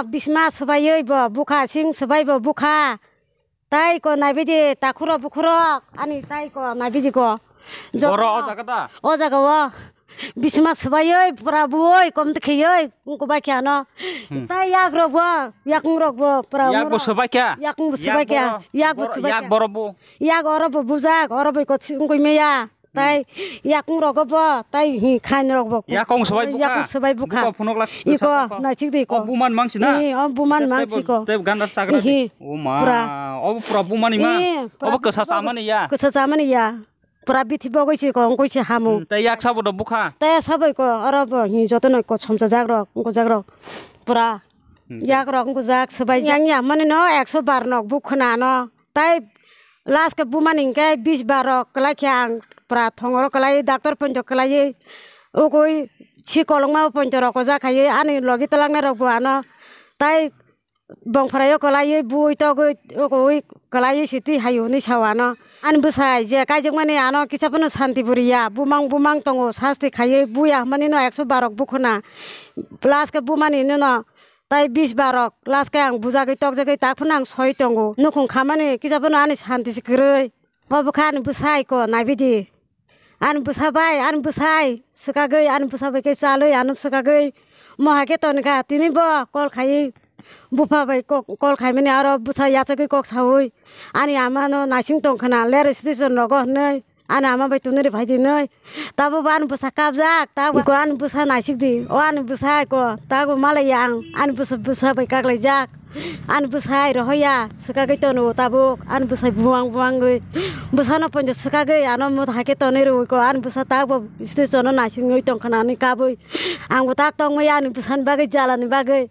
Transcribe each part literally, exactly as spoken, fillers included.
Bisma swbaiwi bo bukha, sing swbai bo bukha. Tai ko naibidi takhuro bukhurok, ani tai ko naibidi ko. Joto Boro o jaga da? O jaga o. Bisma swbaiwi pura buoi kom te kheyoi, wngko bai khe ano. Hmm. Tai yak rok bo, yakung rok bo, pura Yak bo umro. Swbai kha? Yakung bo Yak swbai kha. Boro, Yak bo boro, swbai yak kha. Boro bu. Yak oro bo bujak, oro bo ko wngkoi meya. Tai yakung rogo bo, tai hi khain rok bo. Yakung swbai bukha. Yakung swbai bukha. Bukha phunuk lak Iko, kwsa tongkha. Naisik di ko. O buman mang sina? Ih, o buman Tei, mang tei, siko. Tei gandar sagra Ihi, di. O ma. Pura. O pura bumani ma. Ih, pura Obo kwsa bumani. Chamani ya. Kwsa chamani ya. Pura bithi bogoi si ko, ongkoi si hamu. Hmm, tei yak sabo do bukha. Tei sabai ko, oro bo hi joto no ko somsa jak rok, ongko jak rok. Pura. Hmm, tei. Yak rok ongko jak swbai. Yang ya mani no ekso bar nok bukhna no. Tai last khe bumani hinkhe bis bar rok kwlai khe ang pura thongoro kwlai doctor poito kwlaiwi ugui si kolokma poito rok o ja khaiwi ani logi twlangnairokbo ano tai bongpharaio kwlaiwi bui togwi ugui kwlaiwi sitwi haio hinwi sao ano. Ani bwsai je kaijakmani ano kisa phano santi bo riya, bumang bumang tongo sasti khaiwi buya hwnmani no ekso bar rok bukhuna last khe bumani no Tai bis barok last khe ang bujagwi tokjagwi tak phano ang soi tongo. Nukhung khamani kisa phano ani santi se kwrwi. Obo khe ani bwsai ko naibidi. Ani bwsa bai, ani bwsai swkagwi, ani bwsa bai khe chalwi ano swkagwi. Moha khe tonikha tini bo call khaiwi. Bupha bai kok, call khaimani aro bwsa yachagwi kok saui. Ani ama no naising tongkhna, ler station rogo hwnwi. Ani ama bai tunuri phai di nai. Tabuk bo ani bwsa kapjak, tabuk ko ani bwsa naisik di. O ani bwsa ko, tabuk malai ya ang. Ani bwsa, bwsa bai kaklai jak. Ani bwsai rohoya, swkagwi tono tabuk. Ani bwsai buwang buwangwi. Bwsano ponjo swkagwi, ano motha khe tonwi rwui ko. Ani bwsa tabuk station o naisingwi tongkhna ani kabui. Ang bo tak tongmaya ani bwsani bagwi, jalani bagwi.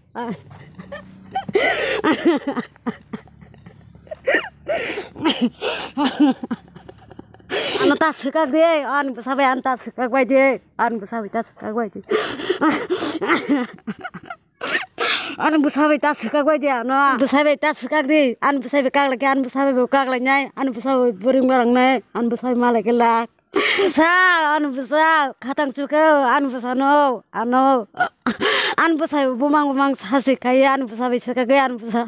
Ano ta swkak de, ani bwsa bai ano ta swkak bai de, ani bwsa bai ta swkak bai de. Ani bwsa bai ta swkak bai de ano. Bwsa bai ta swkak de, ani bwsa bai kak lai khe, ani bwsa bai bo kak lai nai, ani bwsa bai bwrwng barang nai, ani bwsa bai malai khe lak. Bwsa, ani bwsa, khatang chukao, ani bwsa no, ano. Ani bwsa bumang bumang sasi khai, ani bwsa bai swkak bai, ani bwsa.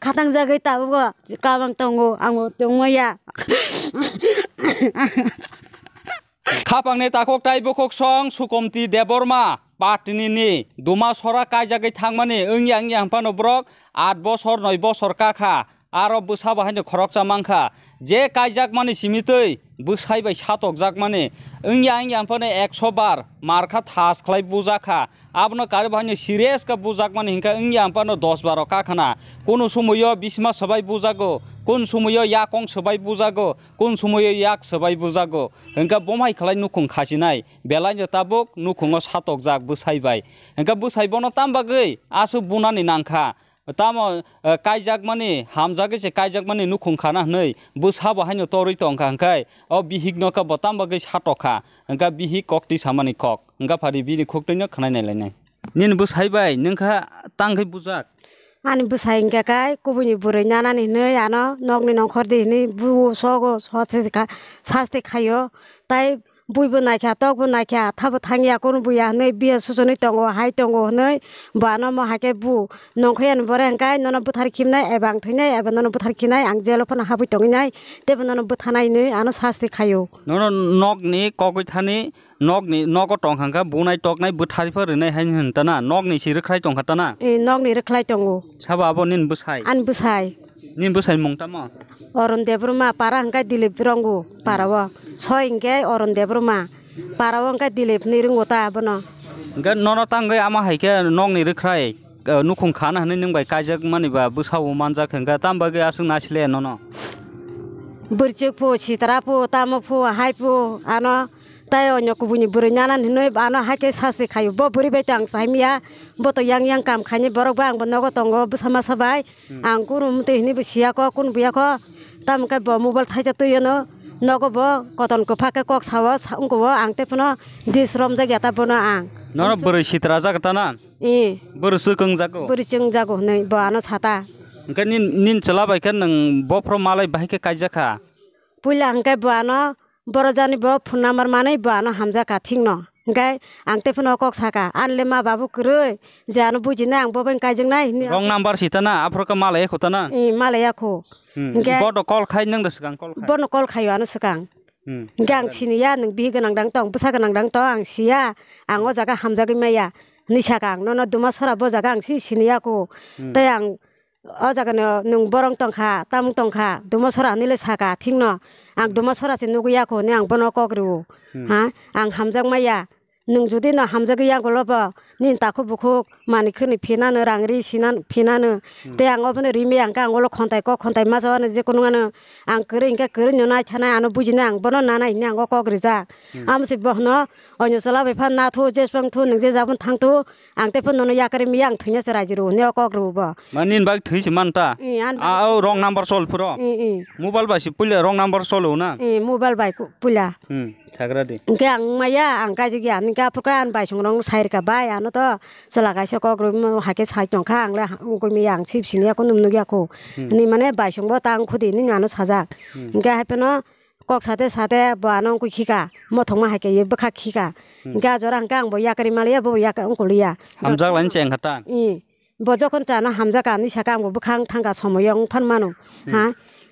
Khatang jagwi tabuk kabang tongo, ang bo tongmaya. Khapangni takhuk tai bukhuk song Sukumti Debbarma, Patini ni Duma sora kaijagwi thangmani wngya wngya hwnphano borok aat bosor noi bosor kakha. Aro bwsa bo haino khoroksa mankha. Je kaijakmani simi twi bwsai bai satokjakmani wngya wngya hwnphano ekso bar markha thas khlai bujakha. Abono karwi bo haino serious khe bujakmani hinkhe wngya hwnphano dos baro kakhna. Kunu sumoyo bisma swbai bujago, kunu sumoyo yakong swbai bujago, kunu sumoyo yak swbai bujago. Hinkhe bomhai khlai nukhung khasinai, belaino tabuk nukhungo satokjak bwsai bai. Hinkhe bwsai bono tam bagwi aswk bunani nangkha? Tamo, eh, kaijakmani, hamjagwi se kaijakmani nukhung khana hwnwi bwsa bo haino torwi tongkha, hwnkhe o bihikno khe bo tamo bagwi satokha, hwnkhe bihik kok tisamani kok, hwnkhe phari bini khuktwino khwnai nailainai. Nini bwsai bai nwng kha tangwi bujak? Ani bwsai hwnkhe kai kubuini bwrwi nanani hwnwi ano nokni nongkhor di hwnwi buo sogo, sasti kha-, sasti khaio, tai Buibo naikha, tokbo naikha, thabo thangya, kunu buya hwnwi biya suchunwi tongo, hai tongo hwnwi bo ano mo hai khe bu nongkhorya ni bore hwnkhe nono bwthar khibnai eba ang thwinai eba nono bwthar khinai, ang jelo phano habwi tongwinai, teibo nono bwthanai hwnwi ano sasti khaio. Nono nokni kogwi thani, nokni nogo tongkha hwnkhe bunai toknai bwthar pho rwnai hai hwn tana, nokni si rwkhlai tongkha tana? E, nokni rwkhlai tongo. Sabo abo nini bwsai? Ani bwsai. Nini bwsai mung tamo? Orun Debbarma, para hwnkhe Dilip Rongo, para o. Soi hwnkhe Orun Debbarma, para o hwnkhe Dilip hinwi rongo ta abono. Hwnkhe nono tangwi ama hai khe nokni rwkhlai, eh, nukhung khana hwnwi nwng bai kaijak mani ba bwsa o manjak hwnkhe tamo bagwi aswk naisle nono? Bwrwichwk phu, sitra phu, tamo phu, hai phu, ano Tai onyo kubuini bwrwi nana hinwi ano hai khe sasti khaio. Bo bwrwi bai to ang saimya, bo to yang yang kam khainai borok bai ang bo nogo tongo bwsa masa bai. Hmm. Ang kunu mwtwi hinwi bo siya kho, kunu buya kho. Tamo khe bo mobile thaisa twi ono, nogo bo koton kwphak khe kok sao, sa-, wngkho bo ang tei phano dis romjak ya ta bono ang. Nono bwrwi sitra jak ta na? Ee. Bwrwi swk wng jago? Bwrwi swk wng jago hinwi bo ano sata. Hwnkhe nin, nin chwla bai khe nwng bophro malai bahai khe kaijak kha? Puila hwnkhe bo ano Borok jani bo phone number manwi bo ano hamjak kha thikno. Hingke ang tei phano kok saka, "Ani le ma babu kwrwi, je ano bujinai ang bo bai kaijaknai," hini. Wrong number si tana, aphuru khe malaya khu tana. I, malaya khu. Hmm. Hingke bodo call khai nang da swkang call khai. Bono call khaio ano swkang. Hmm. Hingke ang siniya, nwng bihi gwnang dang tong, bwsa gwnang dang tong, ang siya, ang o jaga hamjagwi maya. Hini saka ang nono duma sora bo jaga ang si siniya khu. Hmm. Tei ang o jaga no nwng borong tongkha, tamung tongkha, duma sora hinwi le saka thikno. Ang duma sora se nugwi ya khu hwnwi ang bono kok rwo. Hmm. Ha? Ang hamjak maya. Nwng jodi no hamjagwi ya golo bo, nini takhuk bukhuk, manwi khwnwi phinano, rang ri sinan-, phinano. Hmm. Tei ang obono rimwi ang khe ang olo khonthai kok khonthai masa wano je kunu ano ang kwrwi hwnkhe kwrwi no naithanai, ano bujinai ang bono nanai hwnwi ang o kok rijak. Hmm. Amo se bohno, oino chwla bai phan na thu, jeswng thu, nwng je jabon thang thu, ang tei phano nono yakarwi maya ang thwina se raji rw hwnwi o kok rw bo. Mani nini bag thwi se man ta? I, ani bag. A, o wrong number sol phuro? I, i. Mobile bai se puila wrong number sol o na? I, mobile bai ku-, puila. Hmm, sagra di. Hingke ang maya, ang kaijak ya, hingke aphuru khe ani baisong rok sai rwkha, "Bai, ano to chwla kaisa kok rwimo hai khe sai tongkha, ang le ha-, wngkoi maya, ang sip siniya, kunu nukya khu." Hmm. Hwnwi mane baisong bo ta wngkhu di, nini ano sajak. Hmm. Hingke hai phano kok sate sate bo ano wngkui khika, mothokma hai khe ye bwkha khika. Hmm. Hingke a jora hingke ang bo yakarwi maliya, bo bo yak-, wngkoliya. Hamjak laini cheng kha ta? I. Bo jokhon chana hamjak ka hinwi saka ang bo bwkha wng thangkha somoyo wng phan mano. Hmm. Ha?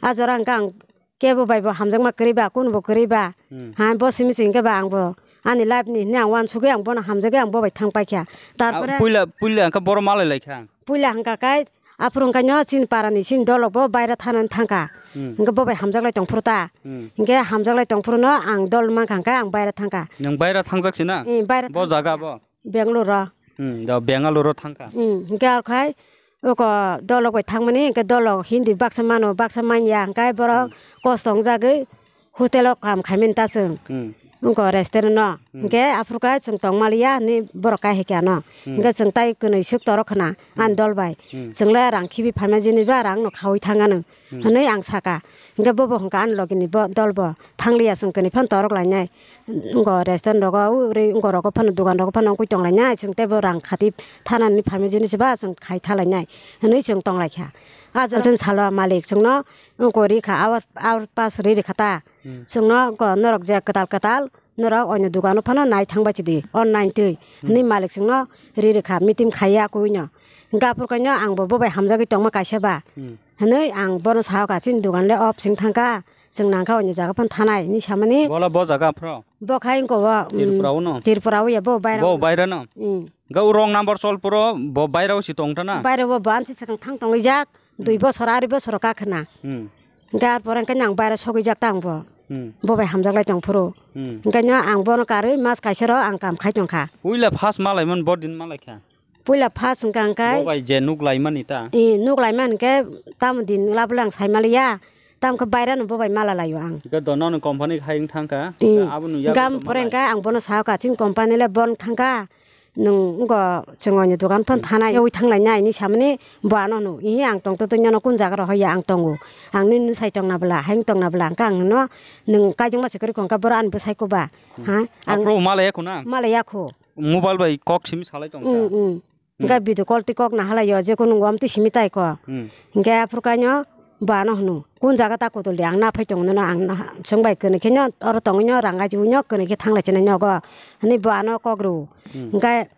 A jora hingke ang kebo bai bo hamjakma kwrwi ba, kunu bo kwrwi ba. Hmm. Ha? Bo simi se hingke ba ang bo ani life ni hinwi ang uansugwi ang bono hamjagwi ang bo bai thang paikha. Tarpore puila, puila hingke boro malai laikha? Puila hingka kai, aphuru hingka nw chini para ni chini dolo bo baira thanani thangka. Hmm. Hingke bo bai hamjak lai tong phuru ta. Hmm. Hingke hamjak lai tong phuru no ang dol mankha hingke ang baira thangka. Nwng baira thangjak si na? Eh, baira bo thang-, jaga bo? Bangalore ro. Hmm, da Bangalore ro thangka. Hmm, hingke arkhai oko dolok bai thangmani, hingke dolok Hindi baksa mano, baksa manya, hingke borok hmm kosto wngjagwi hotel o kam khaimani ta chwng. Hmm. Wngkha restaurant no. Hmm. Hingke aphuru khe chwng tongmaliya hinwi borok kaihaikhe ano. Hmm. Hingke chwng tai kwnwi swk torok khna ani hmm dol bai. Hmm. Chwng le rang khibi phaima jini ba rang no khaui thang ano. Hmm. Hwnwi ang saka. Hingke bobo hingka ani logi ni bo dol bo thangliya chwng kwnwi phano torok lainai. Wngkha restaurant rogo uri wngkha rogo phano dogan rogo phano wngkui tong lainai. Chwng teibo rang khati thanani phaima jini se ba chwng khai tha lainai. Hwnwi chwng tong laikha. A jora chwng salo malik chwngno wngkha rikha awas awas pas ri rikha ta. Hmm. Chwngno ko norok je kwtal kwtal norok oino dogano phano nai thang bai chidi online twi hmm hwnwi malik chwngno ri rikha meeting khaiya kuino. Hingke aphuru kaino ang bo bobai hamjagwi tongma kaisa ba hmm hwnwi ang bono sao ka chini dogan le off sing thangka chwng nangkha oino jaga phano thanai hinwi samani. Bola bo jaga aphuru? Bo khai wngko bo, um, Tripura o no? Tripura o ya bo baira bo o. Baira no? Hmm. Ga wrong number sol puro bo baira o si tong thana? Baira o bo ansi sakang thang tongwi jak. Dui bosor, ari bosor o kakhwna. Hmm. Hingke ar pore hingke ang baira sogwi jak ta ang bo. Hmm. Bo bai hamjak lai tong phuru. Hmm. Hingke no ang bono karwi mas kaisa ro ang kam khai tong kha. Puila first malai man bo din malai kha. Puila first hingka hingke bo bai je nuk lai mani ta. I nuk lai man hingke tamo din lab lang sai maliya. Tam khe baira no bo bai mala laio ang. Hingke dono no company khai wng thang kha. I. Hingke abo no yak hingke am pore hingke ang bono sao ka chini company le bon thang kha. Nwng wngkha chwng oini dogan phano hmm thanai, yaui thang lainai hinwi samani bo ano hwno, "Ihi ang tongtwtwi nono kun jaga rohor ya ang tongo, ang nini sai tongna bwla, haino tongna bwla," hwnkhe ang hwno, "Nwng kaijakma se kwrwi kha, hwnkhe boro ani bwsai kuba." Hmm. Ha? Ang aphuru malaya khuna? Malaya khu. Mobile bai kok simi salai tong kha? Hmm, hmm. Hmm. Hwnkhe video call twi kok nahalaio, jekunu wngwi twi simi tai kho. Hmm. Hwnkhe aphuru kaino, Bo ano hwno, "Kun jaga ta kotol di, ang na phai tongo nono, ang na chwng bai kwnwi khe no oro tongwi no rang gajiui no kwnwi khe thang lai chini nogo," hwnwi bo ano kok rw. Hmm. Hwnkhe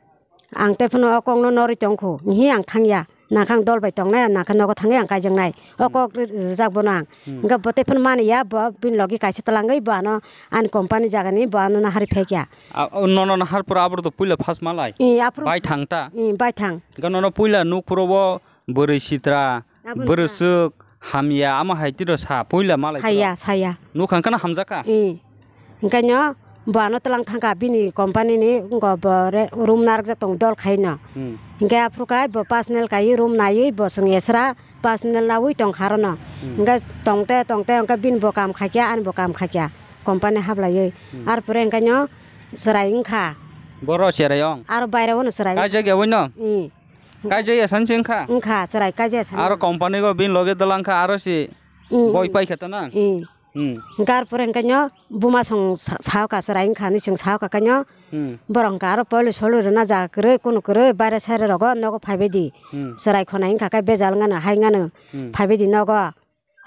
ang tei phano o kok no norwi tong kho, "Ihi ang thang ya, nangkha ang dol bai tongnai, nangkha nogo thangwi ang kaijaknai." O hmm kok ri-, rijak bono ang. Hmm. Hwnkhe bo tei phano mani ya, bo bini logi kaisa twlangwi bo ano ani company jaga ni bo ano nahari phai kha. A, o nono nahar pura abro to puila phas malai. I, aphuru bai thang ta. I, bai thang. Hwnkhe nono puila nuk puro bo bwrwi sitra, aboni bwrwi ta. Swk, hamya, ama hai tiro sa, puila malai saya, tiro. Saya. Nuk hang khana hamjak kha? I. Hwnkhe no bo ano twlang thang kha bini company ni, wngkha bo re, room narwkjak tongo dol khai no. Hmm. Hwnkhe aphuru khai bo personal kai room naiwi bo chwng esra personal naui tong kha aro no. Hmm. Hwnkhe tongte tongte hwnkhe bini bo kam khai kha, ani bo kam khai kha. Company hablaiwi. Hmm. Ar pore hwnkhe no chwrai wngkha. Boro chwrai wng? Aro baire o no chwrai. Kaijak ya wi no? I. Kaijak ya san se wngkha? Wngkha, chwrai kaijak ya san. Aro company go bini loge dolang kha, aro se hmm, boi pai kha ta na? I. Hmm. Hwnkhe ar pore hwnkhe no buma song sa-, sao ka chwrai wngkha hinwi chwng sao ka kaino. Hmm. Borok hwnkha aro poli solo rwna jaga kwrwi, kunu kwrwi, baire saire rogo nogo phaibai di. Hmm. Chwrai khonai wngkha khe bejal wngano, hai wngano, hmm, phaibai di nogo.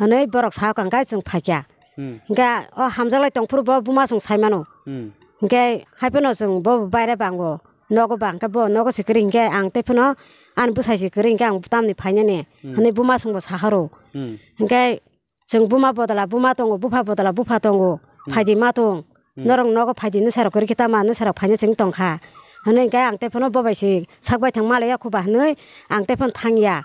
Hwnwi borok sao ka hwnkhe chwng phaikha. Hmm. Hwnkhe o hamjaklai tongphuru bo buma chwng saimano. Hmm. Hwnkhe hai phano chwng bo baire bango, nogo ba hwnkhe bo nogo se kwrwi hwnkhe ang tei phano ani bwsai se kwrwi hwnkhe ang tamni phainani Hmm. hwnwi buma chwngbo sahoro. Hmm. Hwnkhe chwng buma bodol buma tongo, bupha bodol bupha tongo, Hmm. phaidi ma tong. Hmm. Norok nogo phaidi nwsarok kwrwi khe tama nwsarok phaina chwng tongkha. Hwnwi hwnkhe ang tei phano bo bai se sak baithang malaiya kho ba hwnwi ang tei phano thangya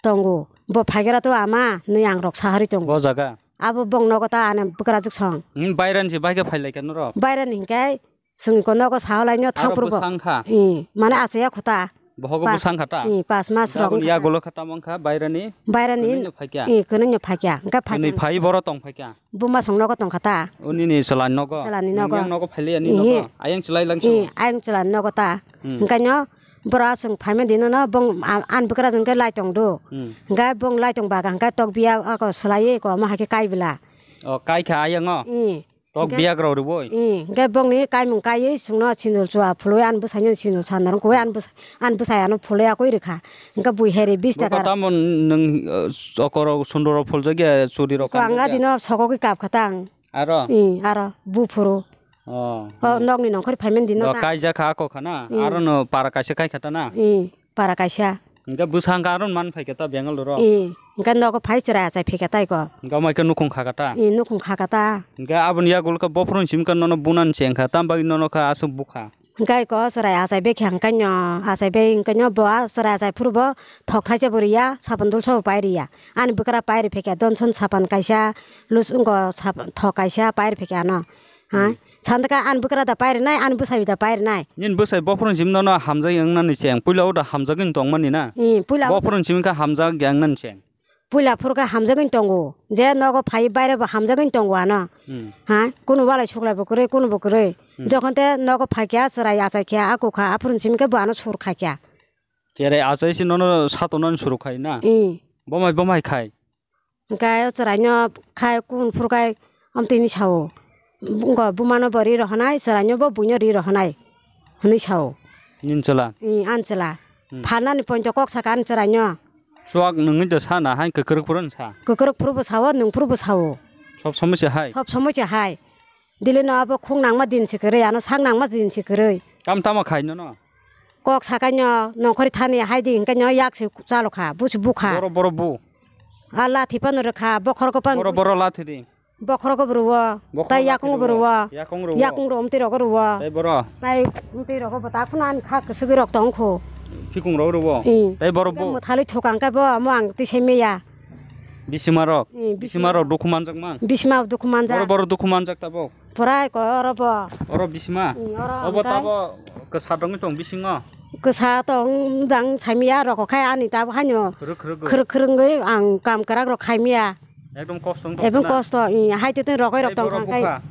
tongo. Bo phaigra to ama hwnwi ang rok saharwi tongo. Bo jaga? Abo bong nogo ta ani bwkrajwk song. Hmm, bairani se bai khe phailaikha norok? Bairani hwnkhe chwng ko nogo sahalaino Aro thangphuru bo. bwsang kha? Hmm, mane achaiya kho ta. Bohogo Pas-, bwsang kha ta? Hmm, pas mas rok Gabon wngkha. yagulo kha tamo wngkha bairani? Bairani Kwnwi no phaikya? Hmm, kwnwi no phaikya. Hwnkhe Kwnwi phaikya. phai boro tong phaikya? Buma song nogo tongkha ta. O nini chwlani nogo? Chwlani nogo. Nini yang nogo phailiya ni Ihi. nogo? Ayang chwlai lang Ihi, sino? ayang chwlani nogo ta. Hmm. Hwnkhe no boro aswng phaima dino no bong a-, ani bwkrajwk hwnkhe lai tong do. Hmm. Hwnkhe bong lai tong baga hwnkhe tok biya ako swlaiwi ko omo hai khe kai bwla. O, kai kha ayang o? Ihi. Tok Hwnkhe biyak rok rwui? Ihi. Hwnkhe bongni kaimung kaiwi chwngno sindul chua phulwi ani bwsaino sindul sanarwng koi ani bwsa-, ani bwsai ano phulwi akoi rwkha. Hwnkhe bui heri bis Bo taka. kotamo nwng, uh, okoro sundoro phuljakya churi rok Ko ang kanjakya? adino sokogwi kapkha tang. Aro? Ih, aro buphuru. Oh. O nokni nongkhor phaimani dino Bo ta. kaijak kha ako khana? Ih. Aro no para kaisa kai kha ta na? Ih, para kaisa. Hwnkhe bwsang kha aro man phaikha ta Bengaluru? Ih, hwnkhe nogo phai chwrai achai phaikha tai ko. Hwnkhe omo khe nukhung kha kha ta? Ih, nukhung kha kha ta. Hwnkhe aboni yagulo khe bophuru simi khe nono bunan cheng kha, tamo bagwi nono khe aswk bukha? Hwnkhe ko chwrai achai bai khe hwnkhe no, achai bai hwnkhe no bo a chwrai achai phuru bo thok thaisa bo riya, sapan dulsa bo pai riya. Ani bwkra pai ri phaikha, donson sapan kaisa, lus wngko sap-, thok kaisa pai ri phaikha ano. Ha? Hmm. Sandaka ani bwkra da pai rinai, ani bwsai da pai rinai. Nini bwsai bophuru simi nono hamjak wngnani cheng, puila o da hamjagwi tongmani na? Hmm, puila o da. Bophuru simi khe hamjak wngnani cheng. Puila phuru khe hamjagwi tongo, je nogo phai baire bo hamjagwi tongo ano. Hmm. Ha, kunu walai suklai bo kwrwi, kunu bo kwrwi. Hmm. Jokhon te nogo phaikha, chwrai achaikha, akukha, aphuru simi khe bo ano sur khaikha. Chwrai achai se nono satonani suru khai na? Hmm. Bomai bomai khai. Hwnkhe o chwraino khai kun phuru khai amtwini sao. Wngkha bumano bo ri rohonai, chwraino bo buino ri rohonai hwnwi sao. Nini chwla? Ih, ani chwla. Hmm. Phalnani poito kok sakha ani chwraino. Chuak nungwi da sa na hai kwkrwk phuru sa? Kwkrwk phuru bo sao, nung phuru bo sao. Sob somoi se hai? Sob somoi se hai. Dilino abo khung nangma din se kwrwi, ano sak nangma din se kwrwi. Tam tamo khai nono? Kok sakaino nongkhori thani hai di hwnkhe no yak se chalokha, busi bukha. Boro, boro bu? A lathi phano rwkha, bokhorok phano. Boro, boro lathi di. Bokhorok bo rwo, Bokhorok tei lathi yakung bo rwo. Rwo. Yakung rwo. Yakung rwo, umtwi rogo rwo. Tei boro? Tei umtwi rogo bo ta phano ani kha kwswgwi rok tong kho. Phikung rok rwo. Ih. Tei boro bu? Mwthali thukang khe bo, omo ang twi sai meya. Bisima rok? Ih, bisima. Bisima rok dukhu manjak man? Bisima dukhu manjak. Boro, boro dukhu manjak tabuk? Pura eko oro bo. Oro bisima? Ih, oro. Obo ang tei tabo kwsa tongwi tong bisingo? Kwsa tong dang saimya rok khai ani tabo haino. Khwrwk khwrwk. Khwrwk khwrwngwi ang kam kwrak rok khaimya. Ekdom kosto wng tong Ekdom na? Kosto, ih, hai twi twi rokoi rok Tei tong borok khai. Bukha?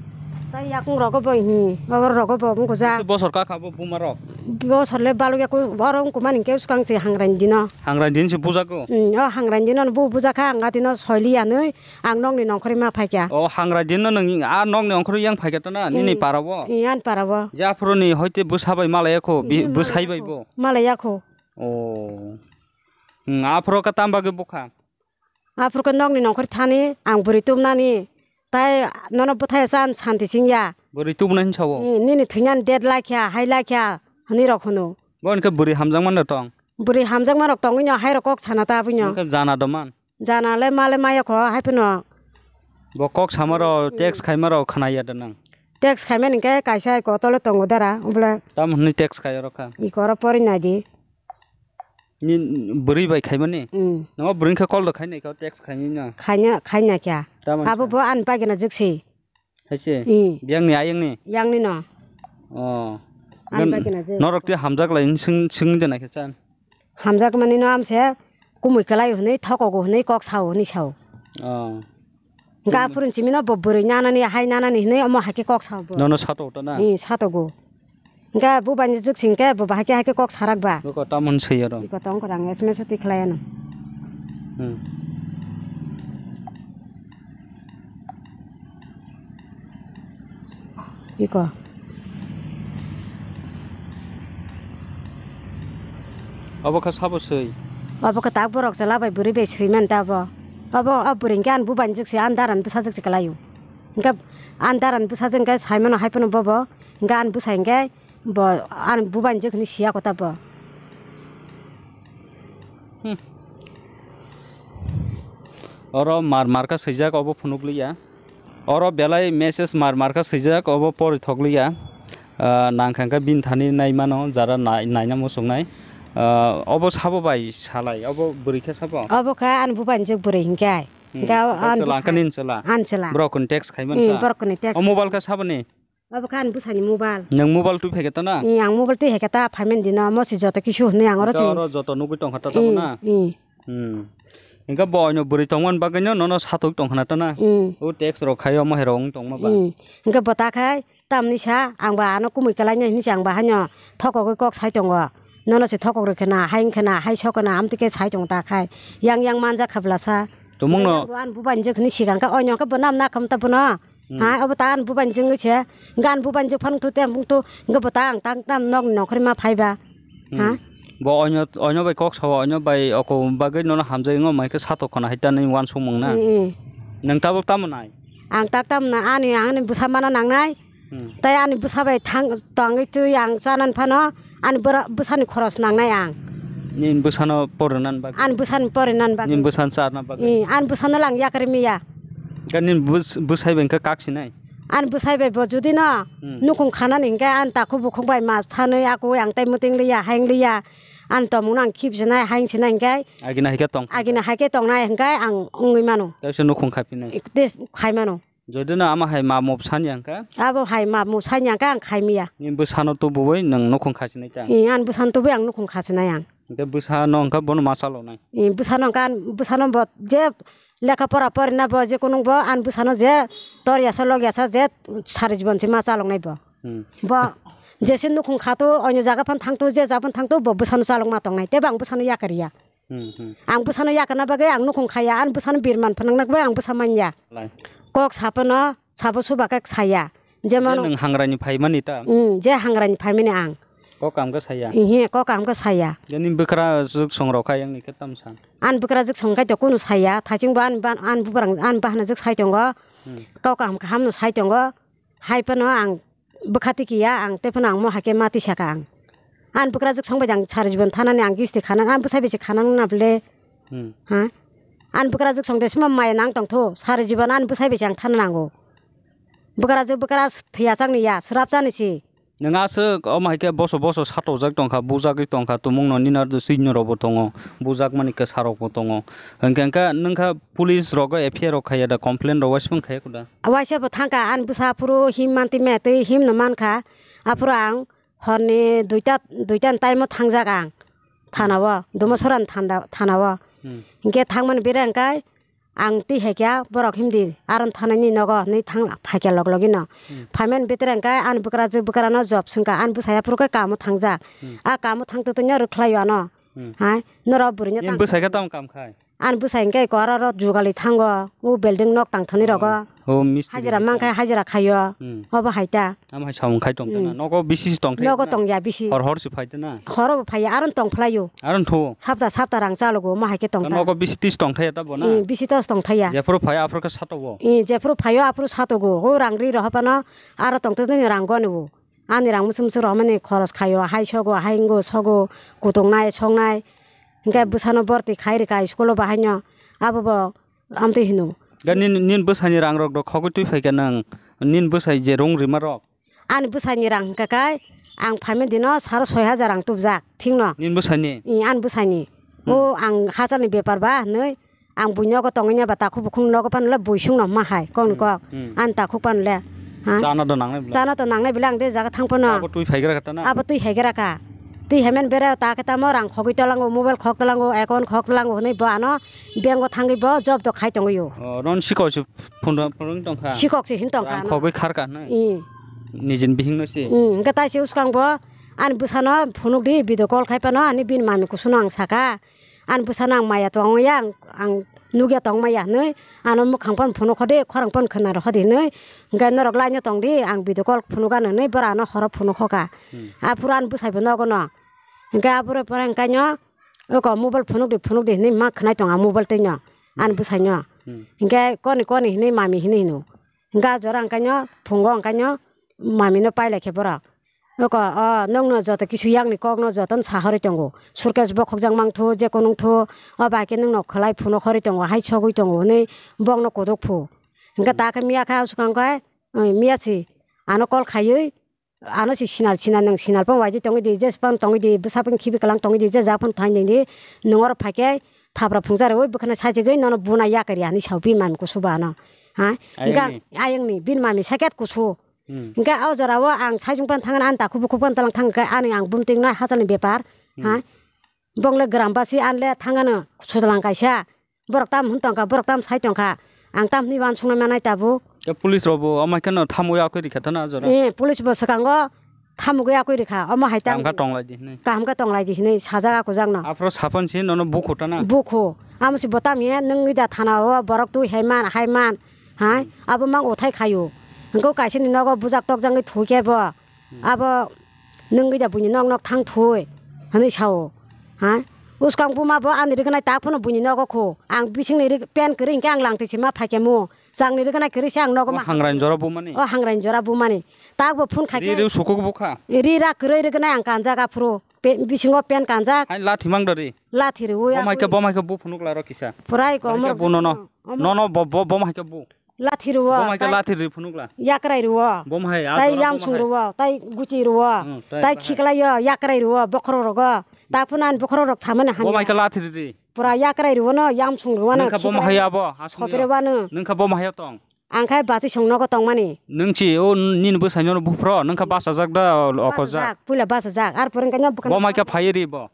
Tei yakung rogo bo, ih, oro rogo bo wng kuja. Bisi bosor ka kha bo buma rok? Bosor le balok ya ku, oro wng kumani hwnkhe swkang se hangrani dino. Hangrani din se bujago? Ih, o hangrani dino bu bujakha ang atino soili anwi. Ang nokni nongkhorwi ma phaikha. O, hangra din no nwng a nokni nongkhorwi yang phaikha ta na, nini Hmm. para o? Ih, ani para o. Je aphuru ni hoite bwsa bai malaya kho, bi-, Hmm, bwsai malaya bai kho. Bo? Malaya kho. O. Hmm, aphuru khe tam bagwi bukha? Aphuru khe nokni nongkhorwi thani, ang bwrwi tubnani. Tai nono bwthai cha ang santi chingya. Bwrwi tubnani sao? Ih, nini thwinani date laikha, hai laikha, hwnwi rok hwno. Bo hwnkhe bwrwi hamjakma no tong? Bwrwi hamjakma rok tongwi no, hai rok kok sana ta abwi no. Hwnkhe jana doman? Jana le male maya kho hai phano. Bo kok sama rok, text khaima rok khna ya da nang? Text khaimani hwnkhe kaisa eko tole tongo dara, obole. Tamo hwnwi text khai oro kha? Eko oro pori nai di. Ni bwrwi bai khaimani? Mm. Nangma bwrwi khe call do khai nai kha, text khaini no? Khaina, khaina kya? Tamo Abo kha? Bo ani bagina jwksi. Hai se? Mm. Biyang ni ayang ni? Yang ni no. Oh. Ani bagina jwk. Norok twi hamjak lai swng, swngwi de nai khe sa? Hamjakmani no amse kumui kwlai hwnwi thokogo hwnwi kok sao hwnwi sao. Oh. Hwnkhe aphuru simi no bo bwrwi nanani hai nanani hwnwi omo hai khe kok sao bo. Nono sato ta na? Ih, satogo. Hwnkhe bubaini jwk sing khe bo bahai khe hai khe kok sarak ba. Bwkha tamoni swi oro. Iko tong kwrang S M S o twi khlai ano. Hmm. Iko. Obo khe sabo swi? Obo khe tak borok chwla bai bwrwi bai swi man ta obo. Obo o bwrwi hwnkhe ani bubaini jwk se ani dara ni bwsa jwk se kwlai o. Hwnkhe ani dara ni bwsa jwk hwnkhe sai mano hai phano bobo Hingke ani bwsai hingke bo ani bubaini jwk hinui siya kota bo. Hmm. Oro mar marka swijak obo phunukliya. Oro belai message mar marka swijak obo pori thokliya. Ah, nang kha hingke bini thani nai mano jara nai-, naina muchungnai. Ah, obo sabo bai salai, obo bwrwi khe sabo? Obo kha ani bubaini jwk bwrwi hingke. Hmm. Hingke o Tei ani chwla bwsai, hingke nini chwla? Ani chwla. Borok kuni text khai Hmm, mankha? Borok kuni text O mobile khai kha saboni? Obo kha ani bwsani mobile. Nwng mobile twi phaikha ta na? Ee, ang mobile twi haikha ta, phaimani dino, mo se joto kisu hwnwi ang oro Hwnkhe chini. Oro joto nugwi tongkha ta Ee, tamo na? Ee. Hmm. Hwnkhe bo oino bwrwi tongmani bagwino nono satwi tongkhna ta na? Ee. O text rok khaio, mo hai rok wng tongma ba? Ee. Hwnkhe bo ta khai, tamni sa, ang ba ano kumui kwlainai hinwi se ang ba haino thokogwi kok sai tongo. Nono se thokok rwkhe na, hai wngkhe na, hai sokhe na, amtwi khe sai tongo ta khai. Yang yang manjak kha bwlasa. Tumungno Bo ani bubaini jwk hinwi sikang kha, oino khe bo nam nakham ta bono. Hmm. Ha, obo ta ani bubaini jwk wngwi se. Hwnkhe ani bubaini jwk phano tu tei ang bung tu. Hwnkhe bo ta ang tang tam nokni nongkhorima phai ba. Hmm. Ha? Bo oino, oino bai kok sao, oino bai oko bagwi nono hamjai wngo, mai khe satok khona hai ta nini uansukmung na. Hmm, hmm. Nwng tabuk tamo nai? Ang tak tamo na ani, ani bwsa mana nangnai. Hmm. Tei ani bwsa bai thang, tongwi twi ang chanani phano ani bwra-, bwsani khoros nangnai ang. Nini bwsano porinani bagwi? Ani bwsani porinani bagwi. Nini bwsano charna bagwi? Ee, ani bwsano lang yakarwi miya. Hwnkhe nini bwsai bai hwnkhe kak sinai? Ani bwsai bai bo judi no Hmm. nukhung khanani hwnkhe ani takhuk bukhuk bai mas phanwi akui ang tei mwtwng liya, hayung liya. Ani tongmungno ang khip sinai, hayung sinai hwnkhe Agina hai khe tong. Agina hai khe tongnai hwnkhe ang wngwi mano. Tei se nukhung kha phinai? Tei khai mano. Jodi no ama hai ma mop sani ang kha? Abo hai ma mop sani ang kha ang khai miya. Nini bwsano tubuwi nwng nukhung kha sinai ta? Ee, ani bwsano tubuwi ang nukhung kha sinai ang. Hwnkhe bwsano hwnkhe bono ma chaloknai? Ee, bwsano hwnkhe ani bwsano bo je lekha pora porina bo je kunung bo ani bwsano je tor yasa lok yasa je sari jibon se ma chaloknai bo. Hmm. Bo jese nukhung kha to, oino jaga phan thang to, je jaga phan thang to, bo bwsano chalok ma tongnai. Tei bo ang bwsano yakar ya. Hmm, hmm. Ang bwsano yakarna bagwi ang nukhung khaya, ani bwsano birman phanangna bagwi ang bwsa manya. Lai. Kok saphano, sabo suba khe saya. Jemon Je nwng hangrani phaimani ta? Hmm, je hangrani phaimani ang. Kok kaham khe saya? Ihi, kok kaham khe saya. Je nini bwkrajwk songrok kha yang ni khe tamo sa? Ani bwkrajwk song khai to kunu saya, thaching bo ani ba-, ani bubrang, ani bahana jwk sai tongo. Hmm. Kok kaham kaham no sai tongo. Hai phano ang bwkha tiki ya, ang tei phano ang mo hai khe ma tisa kha ang. Ani bwkrajwk song bai ang sari jibon thanani ang gisti khana, ani bwsai bai se khana nang na bwle. Hmm. Ha? Ani bwkrajwk song de sima maya nang tong tho, sari jibon ani bwsai bai se ang thana nango. Bwkrajwk bwkrajwk thwiya chang ni ya, swrap chani si. Nwng aswk omo hai khe boso boso satok jak tong kha, bujagwi tong kha, tumung no nini aro swi norok bo tongo, bujak mani kwsa rok bo tongo. Hwnkhe hwnkhe nwng kha police rogo F I R rok khaiya da, complain rok waisa phano khaiya kho da? Waisa bo thang kha, ani bwsa aphuru him manti me twi him no man kha. Aphuru ang horni duita, duita ni time o thangjak ang thana o, Dumasora ni thanda, thana o. Hmm. Hinkhe thangmani bere hwnkhe ang twi hai kha borok himdi aron thanani nogo hinwi thang phai kha log logi no. Hmm. Phaimani bere hwnkhe ani bwkrajwk bwkrano job swng kha, ani bwsai aphuru khe kamo thangjak. Hmm. A kamo thang twtwi no rwkhlai o ano. Hmm. Hai, norok bwrwino Nini tang bwsai khe tamo kam khai? Ani bwsai hwnkhe eko aro aro jugali thango, o building nok tang thani rogo. Oh, mistri Hajira hai man khe tong. Hajira khaio. Hmm. Obo hai ta. Amo hai samung khai tong tana. Hmm. Nogo bisi tong thai Nogo na? Tong ya bisi. Hor hor se phai tana. Horo bo phai ya, aro tong phlai o. Aro tho. Sapta sapta rang chalogo, omo hai khe tong ta. Nogo bisi tis tong thai ta bo na? Hmm, bisi tos tong thai ya. Jephuru phai aphuru khe satogo. Hmm, jephuru phai o aphuru satogo. O rang ri rohopano aro tong tani rang goni o. Ani rang musu musu romani khoros khaio, hai sogo, hai wngwi sogo, kutung nai, song nai. Hinkhe Hmm. bwsano borti khai rwkha school o bahaino, abo bo amtwi hino. Da nini, nini bwsani rang rok do khogwi twi phaikha nwng, nini bwsai je rung rima rok? Ani bwsani rang hinkha khe ang phaimani dino saro soi hajar rang tubjak thikno. Nini bwsani? I, ani bwsani. Hmm. O ang hachalni bepar ba hinwi, ang buini nogo tongwi ya ba takhuk bukhuk nogo phano le buisung no ma hai kok ni Hmm, kok. Hmm. Ani takhuk phano le. Ha? Chana do nangnai bwle. Chana to nangnai bwle ang de jaga thang phano. Abo twi phaigra kha ta na? Abo twi haigra kha. Twi haimani bere ta khe tamo rang khogwi tolango, mobile khok tolango, account khok tolango hinwi bo ano bank o thangwi bo job do khai tongwi o. Oh, non sikok se phone rang phone rang tong kha. Sikok se hin tong kha Rang ano. Khogwi khar kha hinwi. I. Nijin bihing no se. I, hwnkhe tai se uskang bo ani bwsano phunuk di video call khai phano ani bini mami kusuno ang saka. Ani bwsano ang maya tongya, ang, ang nukya tongmaya hinwi, ano mwkhang phano phunuk hodi, khorang phano khwna rw hodi hinwi, hwnkhe norok line o tongdi, ang video call phunuk ano hinwi, bora ano horo phunuk hoka. Hmm. Aphuru ani bwsai bo nogo no. Hwnkhe aphuru pore hwnkhe no, oko mobile phunuk di, phunuk di hinwi ma khwnai tong ang mobile twi no, ani Hmm. bwsai no. Hmm. Hwnkhe koni, koni hinwi mami hinwi hino. Hwnkhe ah jora hwnkhe no, phungo hwnkhe no, mami no pailai khe borok. Oko, o, nwng no joto kisu yak ni kok no joto no sa horoi tongo. Surkes bokhok jak mang thu, je konung thu, o bai khe nwng no khwlai phuno horoi tongo, hai sogwi tongo, hwnwi bok no kutuk phu. Hwnkhe ta khe miya khe aswk ang khe, miya si ano call khaiwi, ano si sinal, sinal nwng sinal pang waijak tongwi di, jes pang tongwi di, bwsa pang khibi kwlang tongwi di, je jak pang thang di, nwng oro phai khe thapra phungsa rwi bwkhano sajagwi nono buna yakari ani sao bini mami kusu ba ano. Ha? Ayang ni. Hwnkhe ayang ni, bini mami sakhe kusu. Hmm. Hwnkhe o jora o ang saichung phan thangna, ani takhuk bukhuk phan talang thang khe ani ang bumtwing no hachal ni bepar. Hmm. Ha? Bong le gram basi an le thangano sujlang kaisa. Borok tam hwn tongkha, borok tam sai tongkha. Ang tam hwnwi uansuknai manai tabuk. Ke police rok bo amai kheno thamwi akwi rikha tana jora. Eh, police bo swkango thamwi akwi rikha. Omo hai tam. Kaham khe tonglai di hwnwi. Kaham khe tonglai di hwnwi sajak akujak no. Aphro sapan si nono bukhu tana. Bukhu. Amo si bo tam hiya nwng ida thana o borok twi hai man, hai man. Hai, hmm. Abo mang uthai khayo. Hwnkhe kaisa ni nogo bujak tokjagwi thwi khe bo. Hmm. Abo nwngwi da buini nok nok thang thwi hwnwi sao. Ha? Uskang buma bo ani rwgwnai tak phano buini nogo kho. Ang bisingni rwg-, pen kwrwi hinkhe ang langtwi se ma phaikhe mu. Changni rwgwnai kwrwi se ang nogo ma. O hangrani jora bumani? O hangrani jora bumani. Tak bo phone khaikhe. Ri rw sukuk bukha? Ri ra kwrwi rwgwnai ang kanjak aphuru. Pe-, bisingo pen kanjak. Hai lathi mang dori? Lathi rwi. Bo mai khe, bo mai khe bu phunuk la ro kisa. Purai ko. Bo mai khe bu nono. Nono bo, bo, bo mai khe bu. Lathi rwo, bo mai khe tai lathi ri phunukla. Yakrai rwo. Bo mai a tai jora yamsung bo mai rwo, tai guchi rwo, hmm, tai tai bahai. Khiklai yo, yakrai rwo, bokhorok rogo. Ta phunani bokhorok rok thamani hamya. Bo mai khe lathi ri. Pura yakrai rwo no, yamsung rwo no, nungkha bo khiklai mai abo, asung sopere yo. Wano. Nungkha bo mai tong. Ang khai basi song nogo tongmani. Nung chi o nini bwsai no buphro, nungkha basa jak da, o, okojak. Basa jak, puila basa jak. Ar pore kanya bo mai khe phai ri bo.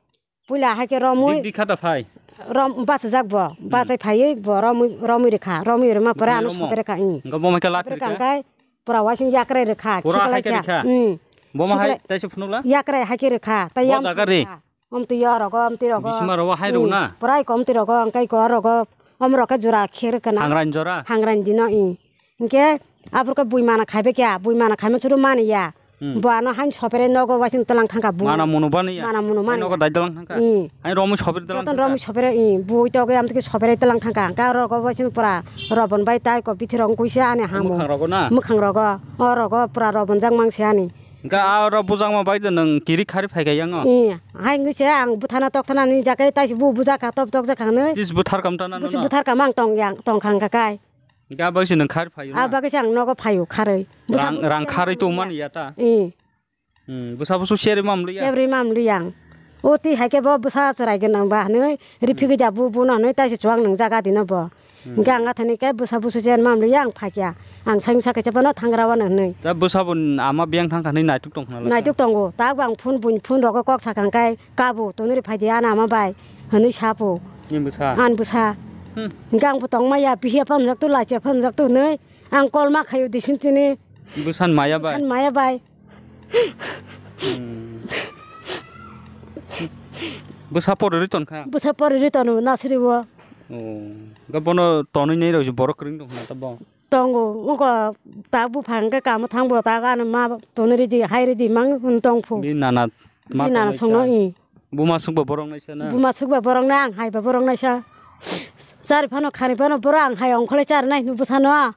Puila hai khe romwi. Dik dik kha ta phai. Rom bachajak bo. Hmm. Bachai phaiwi bo romwi, romwi rwkha. Romwi rwma pore ano sopre kha, ih. Hwnkhe bo mai khe lathi rwkha. Sopre kha hwnkhe pura uaising yakrai rwkha. Pura hai khe khiklai kha. Hmm. Bo ma hai khiklai taisa phunukla? Yakrai hai khe rwkha. Tai bo yam jaga ri. Rwkha. Omtwi yo rogo, omtwi rogo. Bisima rogo hai rwna? Hmm. Pura iko omtwi rogo, hwnkhe iko rogo. Omrok khe jora khe rwkha na. Hangrani jora? Hangrani dino, ih. Hwnkhe aphuru khe bui mana khaibai khe, bui mana khaima chwrwng mani ya. Hmm. Bo ano haino sopere nogo uaising tlang thangkha bui. Mana munu bani ya? Mana munu mani. Nogo dai tlang thangkha? Hmm. Hai romwi sopere tlang thangkha? Jotono romwi sopere, hmm. Bui togo amtwkhe sopere tlang thangkha. Hwnkhe oro go uaising pura robon bai tai ko bithi rok wngkui se ani hamu. Mwkhang rogo na? Mwkhang rogo. O rogo pura robon jak mang se ani. Hwnkhe a oro bujakma bai de nwng kirik khari phai kha yango? Hmm. Hai wngkui se ang bwthana tokthana ni jakai tai se bu bujak kha top tok jak kha hwnwi. Tis bwthar kam tana. Busi bwthar kam ang tong yang, tong kha hwnkha kai. Ga bagwi se nwng khar phaio na? A bagwi se ang nogo phaio kharwi. Rang, rang kharwi tongmani ya ta? Eh. Hmm, bwsa busu cherwi mam liya? Cherwi mam liya ang. O twi hai khe bo bwsa chwrai gwnang ba hwnwi, hmm, riphigwi da bu, buno hwnwi taisa chuwak nung jaga dino bo. Hmm. Hwnkhe ang athani khe bwsa busu cherwi mam liya ang phakya. Ang sayung sakhe chapano thangra wano hwnwi. Da bwsa bo ama biyang thang kha hwnwi naituk tong khna lai kha? Naituk tongo. Tabuk ang phone buini phone rogo kok sakha hwnkhe, Kabo, tonwi rw phai di, ani ama bai, hwnwi sa pho. Ni bwsa? Ani bwsa. Hmm. Hwnkhe ang bo tongma ya, bihiya phanjak tu, lachia phanjak tu hwnwi ang kol ma khaio disintini. Bwsani maya bai? Bwsani maya bai. Hmm. Bwsa poriri ton kha? Bwsa poriri tono nasiri o. Oh. Ga bono tonwi nei rok borok kwrwng tong kha ta bo? Tongo, wngkha ta buphang khe kamo thangbo ta gana ma tonwi ridi, hai ridi mang hwn tong phu. Bini nana ma tongnai songno ta? Ih. Buma sukba borok naisa na? Buma sukba borok na, ang haiba borok naisa. Chari phano khani phano borok ang hai ongkholai chari nai hwnwi bwsano.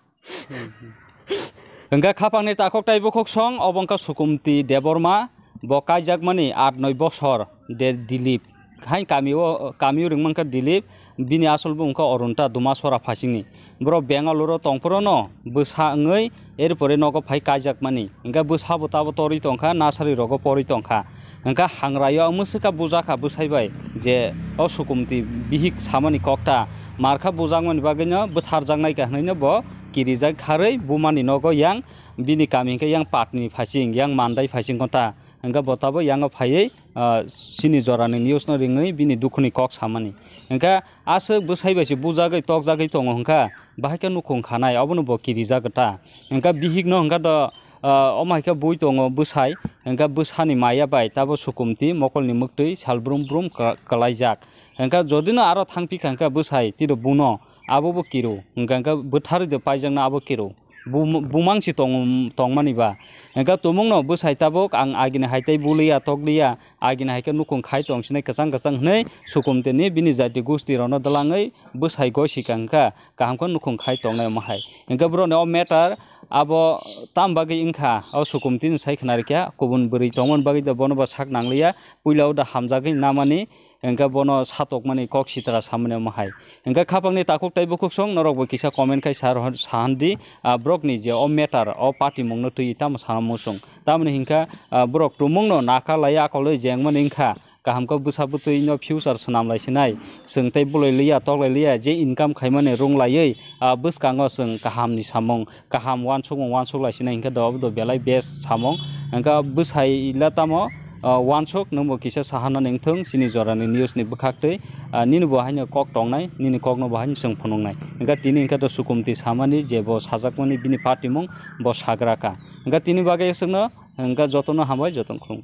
Hwnkhe khapangni takhuk tai bukhuk song, obo wngkha Sukumti Debbarma, bo kaijakmani at noi bosor de Dilip. Hai kamio, kamio ringmankha Dilip, bini asol bumung kha Arunta Dumasora phasingni. Borok Bengaluru tongphuru no bwsa wngwi erpore nogo phai kaijakmani. Hwnkhe bwsabo tabo torwi tongkha, nursery rogo porwi tongkha. Hwnkhe hangraio ang mwswkha bujakha bwsai bai je o Sukumti bihik samani kokta markha bujakmani bagwino bwtharjaknaikha hwnwi no bo kirijak kharwi bumani nogo yang bini kami hwnkhe yang Patni phasing, yang Mandai phasing kota. Hwnkhe bo tabo yango phaiwi, ah, chini jorani news no ringwi bini dukhuni kok samani. Hwnkhe aswk bwsai bai se bujagwi tokjagwi tongo hwnkha, bahai khe nukhung khanai, obono bo kirijak ta. Hwnkhe bihik no hwnkha do, ah, omo hai khe bui tongo bwsai, hwnkhe bwsani maya bai tabo Sukumti mokolni mwktwi sal brum brum ka-, kwlaijak. Hwnkhe jodi no aro thangpi kha hwnkhe bwsai tiro buno abo bo kiru, hwnkhe bwtharwi de paijakno abo kiru. bumang si tongmani ba. Hingke tumungno bwsai tabuk ang agini hai tei buliya tokliya, agini hai khe nukhung khai tong sinai kwchang kwchang hwnwi Sukumtini bini jati gusti rokno dwlangwi bwsai goi sika hwnkha kaham khe nukhung khai tongnai omo hai. Hingke borokni o matter abo tam bagwi wngkha o Sukumtini sai khna rikha, kubun bwrwi tongmani bagwi da bono bo sak nangliya, puila o da hamjagwi namani. Hingke bono satokmani kok sitra samani omo hai. Hingke khapangni takhuk tei bukhuksong norokbo kisa comment khai sa rohor-, sahan di, ah, borokni je o matter, o patimungno twi tamo sana muchung. Tamoni hingkha, ah, borok tumungno naka lai akolwi jengmani wngkha, kaham khe bwsa bwtwino future swnam lai sinai, chwng tei bolai liya, tok lai liya, je income khaimani rung laiwi, ah, bwskango chwng kahamni samung, kaham uansukmung uansuk lai sinai hingkhe do, do belai best samung. Hingkhe bwsai le tamo, ah, uansuk nwngbo kisa sahanani wngthung chini jorani news ni bwkhaktwi, ah, nini bo haino kok tongnai, nini kokno bo haino chwng phunuknai. Hingkhe tini hingkhe do Sukumti samani je bo sajakmani bini patimung bo sagra kha. Hingkhe tini bagwi chwngno hingkhe jotono hambai, jotono khulum.